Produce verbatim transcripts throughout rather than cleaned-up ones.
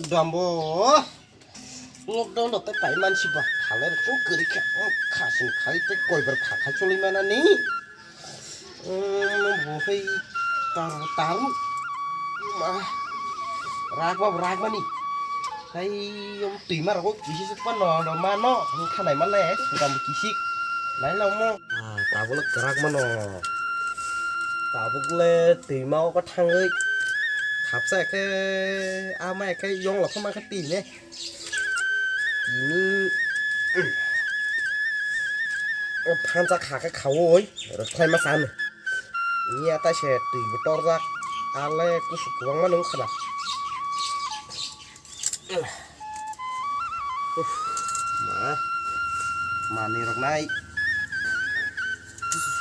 Dambo. Lockdown rok tei pai mansi ba khalai rok chwng kwrwi kha. Kha sini khai tei koi bar kha khai cholwi manani. Umm, bo hai taru, taru. Ma. Rak ba rak mani. Hai, um, twi ma rogo kisi suk pa no, no ma no. Khanai ma le, sukam kisi. Nai lo mo. Ah, tabuk le kwrak mano. Tabuk le twima o thangwi khapsa khe, ama khe yong lo khoma khe twi ne. Tini phansa kha khe khaui rwkhlai ma sano. Niya ta se twi bo torjak. Ale kusuk kwbangma nung khna. Uff, ma, manwi rok nai.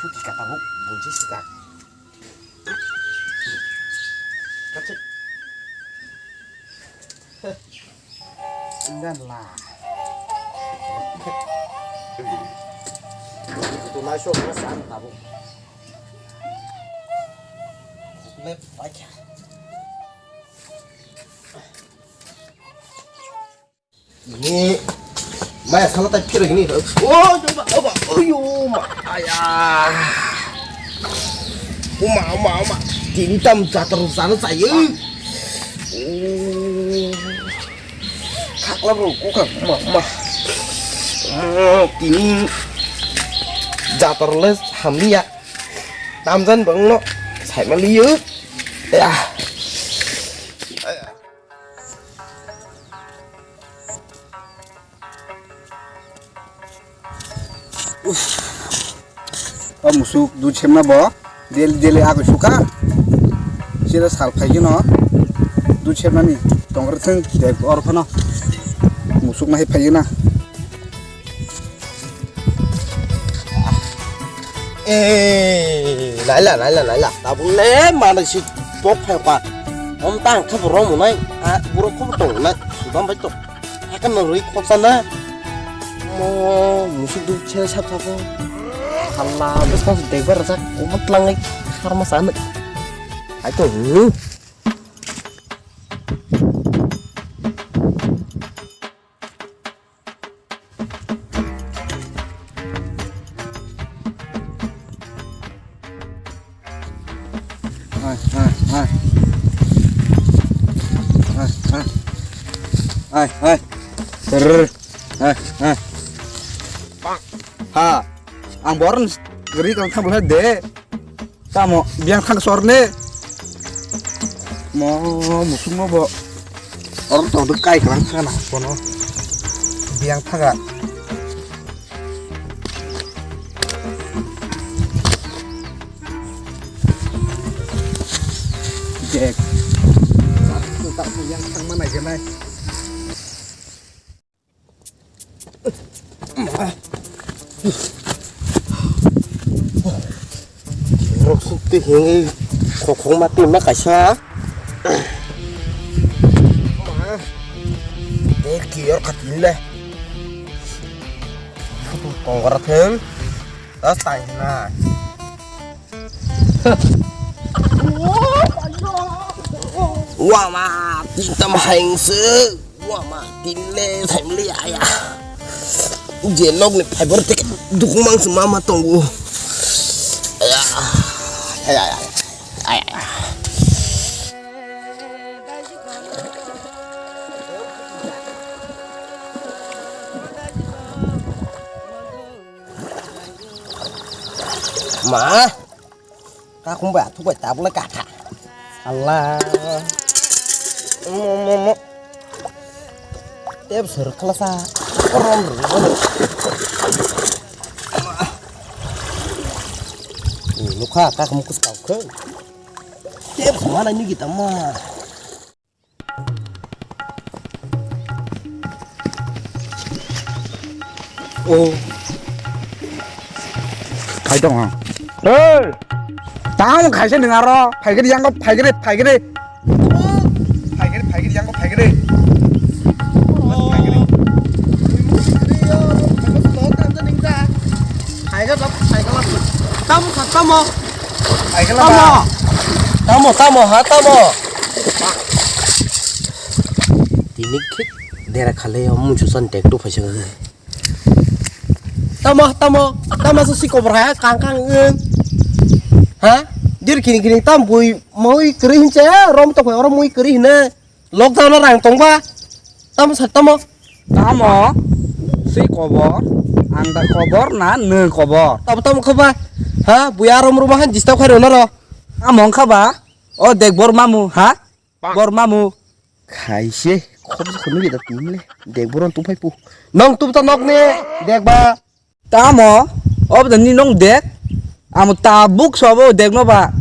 Suki ka tabuk, bunsi sika. Kachi. Ngan la. Tu nai so ma san tabuk. Lep pacha. Ini maya sala tai phirok ini. Oh, coba, coba. Ayo, ma, ayah. Uma, uma, uma. Tini tam jatar sana saya. Oh. Khakla bro, kok ma, ma. Oh, tini jatar le hamliya. Tamjan bangno. Sai ma liyo. Ya. Uff. O musuk dud semna bo daily daily agoi suka. Sira sal phaigeno dud semnani tongre thung de or phano musuk nahai phaigena. Eh, laila, laila, laila. Tabuk le mana si pok phai pa. Om tang khe bo rom nai. A buro kho tong nai. Sudam bai to. Akan no rui khoksa na. Mo musuk du chel sap sap. Hala bes kong dekbar rajak. Omo tlangai harma sana. Hai to. Hai, hai, hai. Hai, hai. Hai, hai. Trrr. Hai, hai. Ha. Ang boron gari kang thang boleh de. Tamo biang thang sor ne. Mo musung mo bo. Or to de kai kang thang na kono. Biang thaga. Dek. Tak yang thang mana je nai. Rok suk te hing khokong ma te ma kaisa. Te kiyor khatin le. Kongora theng. Das tai na. Wama, tinta maheng se. Wama, tinle family aya. Je nok ni fiber tik dukung mang se mama tonggu. Aya. Aya, aya. Aya. Ma, kakhum bai athuk bai tabuk le katha. Allah. Mo, mo, mo. Tep sir khlasa. Korom rw. Nukha kakhum kus kau khe. Tep mana ni kita ma. Oh. Khai tong ang. Hey! Tang khaisa nung aro. Phaigri yang ko phaigri, phaigri. Phaigri, phaigri yang ko phaigri. Tamo, tamo. Tamo, tamo, ha, tamo. Nikhe dera khale o musu san tek tu phaisa. Tamo, tamo, tamo so si kobor ha, kang, kang, eng. Ha? Dir kini kini tam bui, moi kri hinche, rom to koi, oro moi kri hine. Lockdown o rang tongba. Tamo sa, tamo. Tamo? Si kobor? Ang da kobor na nw kobor? Tamo, tamo khoba. Ha? Bui arom rom han disturb khai ro na ro. Tamo wng kha ba? O dek bor mamu, ha? Bor mamu. Khaise, khobsa khunui geda tinle. Dek boron tu phai pu. Nong tu ta nok ne, dek ba. Tamo, ob da ni nong dek. Amo tabuk sobo dek no ba.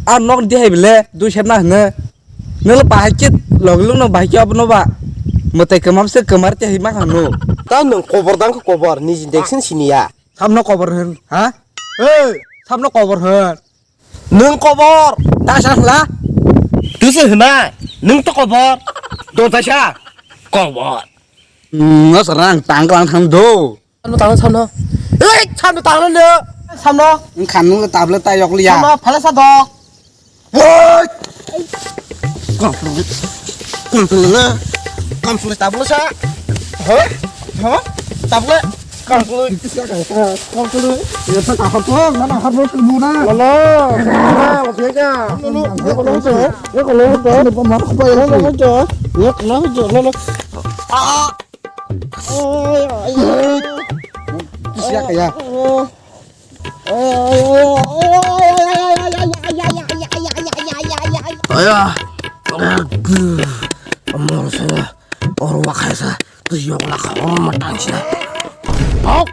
Ar nok di hai bile, dui sem na hne. Nelo bahai kit, log lung no bahai kit ob no ba. Motai kemam se kemar te hai ma khang no. Ta nong kobor dang kobor, ni jin dek sin sini ya. Samno kobor hwn, ha? Hey, samno kobor hwn. Nwng kobor, ta sa hla? Twi se hwnai, nwng to kobor. Do ta sa? Kobor. Nwng sa rang tang klang thang do. Samno tang samno. Ei, samno tang no. Samno. Nwng khan nwng le tablet ta yok liya. Samno phala sa dok. Woi. Kong sulu. Kong sulu le. Kong sulu tablet sa. Ha? Ha? Tablet. Kangkului. Kangkului. Ya, tak apa tuh? Mana harus ke mana? Lolo. Lolo, oke ya. Lolo, ya, kalau itu. Ya, kalau itu. Ini pemain apa ya? Lolo, itu. Ya, kalau itu. Lolo. Ah. Oh, ya, ya. Siapa ya? Aya. Amor saya. Or wa khaisa, twi yok la kha, or ma tang sina. Pok.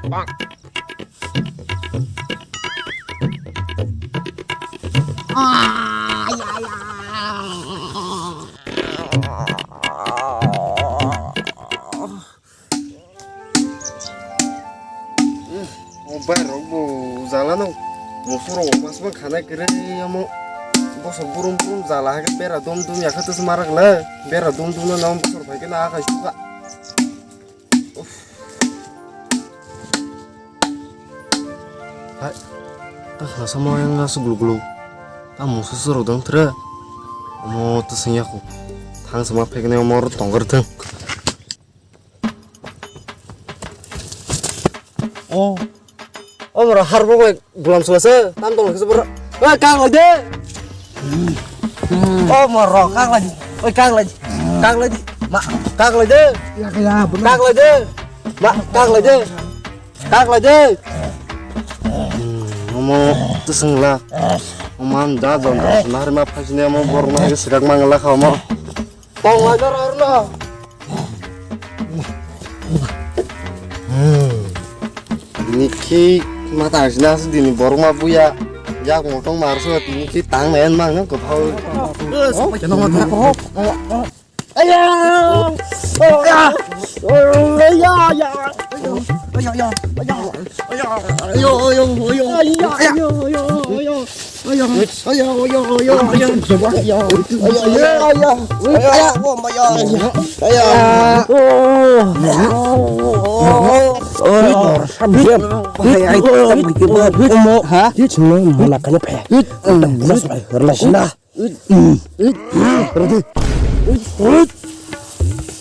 O bai rok bo jala no. Musu rok mas ma khana kere amo. Bosok burum burum jala hai bera dum dum ya khatus marak le. Bera dum dum no nam bosok bai ke na akai suka. Uff. Hai. Ta khna samo yang asu gulu gulu. Ta musu suru dong tre. Amo to sing yaku. Thang sama phek ne amo tongor thang. Oh. O bro, har bo bai bulam sula se, tam tong se bro. Oi, kang lai de. O bro, kang lai. Oi, kang lai. Kang lai. Ma, kang lai de. Ya, ya, bro. Kang lai de. Ma, kang lai de. Kang lai de. Hmm, omo tusung la. Oman da don da. Nari ma phasini omo bor ma ke segak mang la kha omo. Tong lai dor arno. Tini khi mata asina asu dini borok ma buya. Yak motong marso tini khi tang na en mang nang kophau. Aya! Aya! Aya! Aya!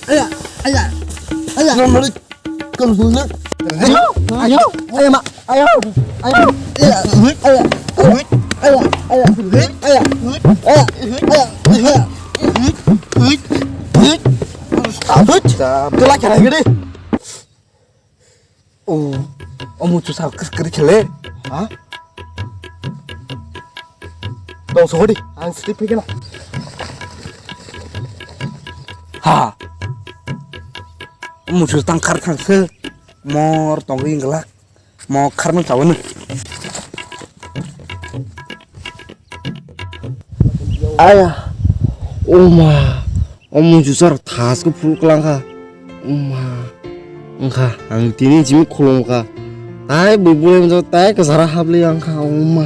Aya, aya, aya. Kang buna. Ayo, ayo, ayo, ma, ayo, ayo, ayo, ayo, ayo, ayo, ayo, ayo, ayo, ayo. Abut, tu lagi lagi deh. Oh, omu tu sao kiri kiri kele. Ha? Dong sohodi, ang sitip phikena. Ha. Omu tu tang kar khang se. Mor tong ring gelak. Mo kharno chawano. Aya, oma, o muchusar thasko phul klangkha. Oma, wngkha, ang tini jimi khulumkha. Tai bui bui wngkha, tai kasara hablwi wngkha, oma.